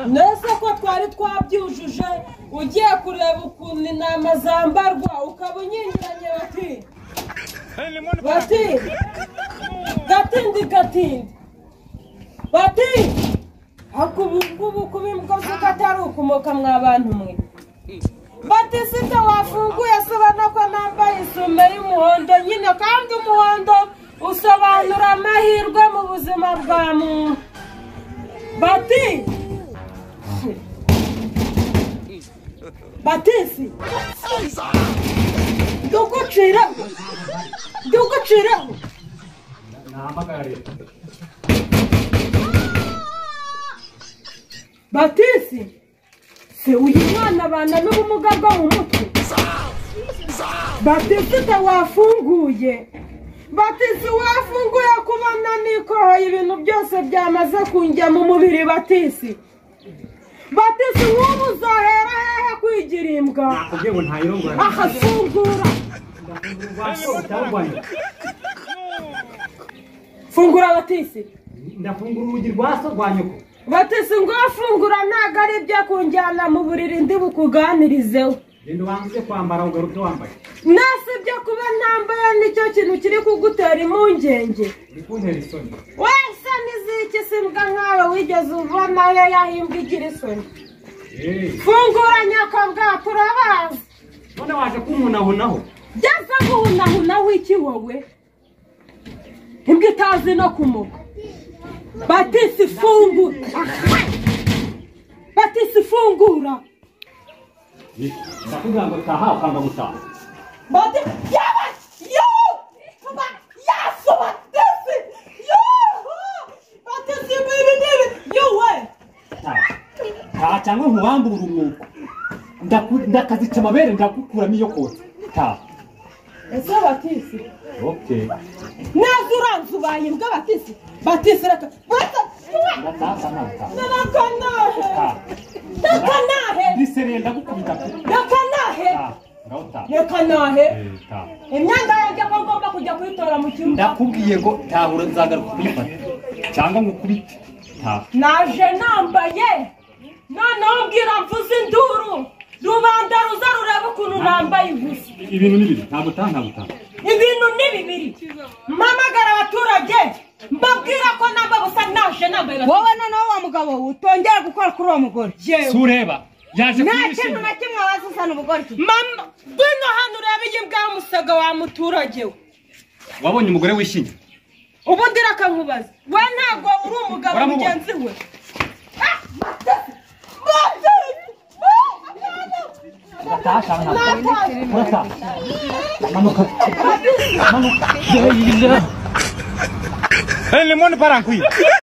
Nese ko twari twabyujuje ugiye kureba ukuntu intama zambarwa ukaba unyingiranye bati bati gatindi gatindi bati akubu kuba imbwa zuko atari ukumoka mwa bantu mwe. Bati sita wafunguye sobanura ko nambaye isume y'umuhondo nyine kandi umuhondo usobanura amahirwe mu buzima bwa muntu. Bati Batisi nduguciraho nduguciraho nahamagare Batisi se uyu mwana abana n'ubumuga bwo mu mutwe. Batisi wafunguye Batisi wafunguye kubona nikohoye ibintu byose byamaze kunjya mu mubiri. Batisi Batisi nk'ubu uzohera hehe kwigira imbwa? Nakubwiye ngo ntayirongora. Aha fungura fungura Batisi. Ndafungura urugi rwa so rwa nyoko. Batisi ngo fungura ntago ari ibyo kunjyana mu buriri ndi bukuganirizeho. Genda ubanze kwambara ugaruke wambaye. Nasi ibyo kuba ntambaye nicyo kintu kiri kugutera impungenge. Uri kuntera isoni. Wese niziki simbwa nkawe wigeze ubona yo yahimbwa igira isoni. Fungura nyakabwa turabazi. None waje kumunahunaho. Byaza guhunahunaho iki wowe? Imbwa itazi no kumuka. Batisi fungura. Batisi fungura. Ndakubwira ngo taha ukanga gutaha. Bati yaba yo yaso Batisi yo Batisi bibi bibi yo we. Taha cyangwa nkubambura umwuko. Ndakazica amabere ndagukuramo iyo kotsa. Taha. Ese Batisi. Okay. Nazo uranzubaye imbwa Batisi. Batisi reka. Ndataha ntaha. Ndakanahe. Ndakanahe. Ndisereye ndagukubita. Ndakanahe. Reka nahe. Imyenda yanjye ko ngomba kujya kuyitora mu kibuga. Ndakubwiye ngo tahura nzagaruka kuyifata cyangwa ngukubite. Taha. Naje nambaye noneho mbwira mvuze induru rubanda ruza rureba ukuntu nambaye gusa. Ibintu ni bibiri ntabwo utaha ntabwo utaha. Ibintu ni bibiri. Mpamagara abaturage mbabwira ko namba busa naje nambaye. Wowe noneho wa mugabo utongera gukora kuri uwo mugore. Sureba yaje nta kintu na kimwe wazuzana ubugoryi. Mama ngwino hano urebe iyi mbwa y'umusaga wa muturage we. Wabonye umugore wishinye? Ubundi rakankubaza we ntabwo uri umugabo mugenzi we. Manuka. Manuka.